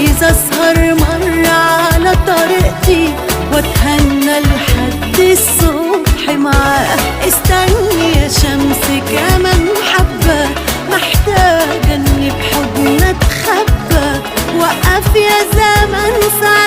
عايزة اسهر مرة على طريقتي واتهنى لحد الصبح معاه. استني يا شمس كمان حبة، محتاجة اني بحضن اتخبى. وقف يا زمن ساعة.